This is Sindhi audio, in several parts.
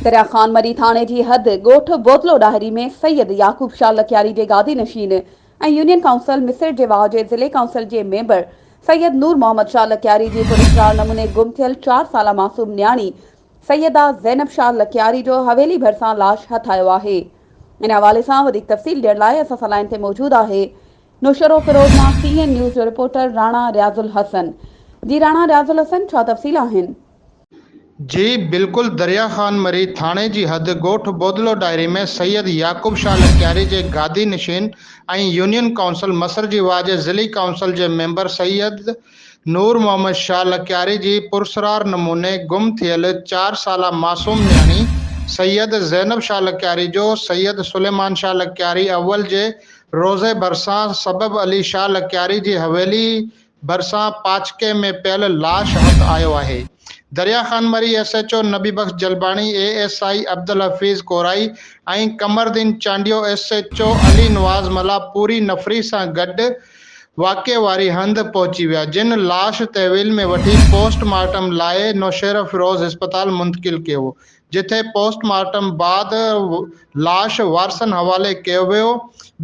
دريا خان مري ٿاڻي جي حد ڳوٺ بوتلو ڏاهري ۾ سيد يعقوب شاهه لڪياري جي گادي نشين ۽ يونين ڪائونسل مصر جي واهه جي ضلعي ڪائونسل جي ميمبر سيد نور محمد شاهه لڪياري جي پراسرار نموني گم ٿيل چار سالا معصوم نياڻي سيده زينب شاهه لڪياري جو حويلي ڀرسان لاش هٿ آيو آهي. ان حوالي سان وڌيڪ تفصيل ڏيڻ لاء اسان سان لائين تي موجود آهي نوشهروفيروز مان سي اين نيوز جو رپورٽر راڻا رياض الحسن. جي راڻا رياض الحسن ڇا تفصيل آهن؟ جي بلڪل دريا خان مري ٿاڻي جي حد ڳوٺ بودلو ڊائري ۾ سيد يعقوب شاهه لڪياري جي گادي نشين ۽ يونين ڪائونسل مصر جي واهه جي ضلعي ڪائونسل جي ميمبر سيد نور محمد شاهه لڪياري جي پرسرار نموني گم ٿيل چار سالا معصوم نياڻي سيد زينب شاهه لڪياري جو سيد سليمان شاهه لڪياري اول جي روضي ڀرسان سبب علي شاهه لڪياري جي حويلي ڀرسان پاچڪي ۾ پيل لاش هٿ آيو آهي. Darya Khan Marri S H O Nabi Bakhsh Jalbani, A S I Abdul Hafeez Korai ۽ Qamardeen Chandio S H O Ali Nawaz Mallah پوري نفري سان گڏ واقعي واري هنڌ پهچي ويا جن لاش تحويل ۾ وٺي پوسٽ مارٽم لاء نوشهروفيروز اسپتال منتقل ڪيو جتي پوسٽ مارٽم بعد لاش وارثن حوالي ڪيو ويو.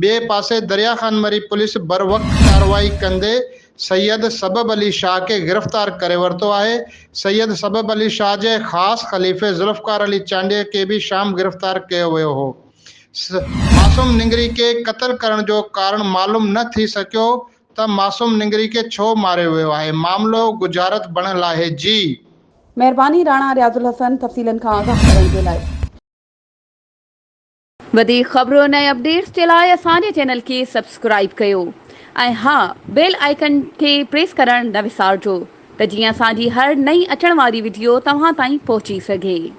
ٻئي پاسي دريا خان مري پوليس بروقت ڪارروائي ڪندي سيد سبب علي شاهه کي گرفتار ڪري ورتو آهي. سيد سبب علي شاهه جي خاص خليفي ذوالفقار علي چانڊيي کي به شام گرفتار ڪيو ويو هو. معصوم نينگري کي قتل ڪرڻ جو ڪارڻ معلوم نه ٿي سگهيو ته معصوم نينگري کي ڇو ماريو ويو آهي، معاملو ڳجهارت بڻيل آهي. جي. مهرباني راڻا رياض الحسن تفصيلن کان آگاهه ڪرڻ جي لاء. وڌيڪ خبرن ۽ اپڊيٽس جي لاء اسان جي چينل کي سبسڪرائيب ڪيو ۽ ها بيل آئيڪن کي پريس ڪرڻ نه وسارجو ته جيئن اسان جي هر نئين اچڻ واري وڊيو توهان تائين پهچي سگهي.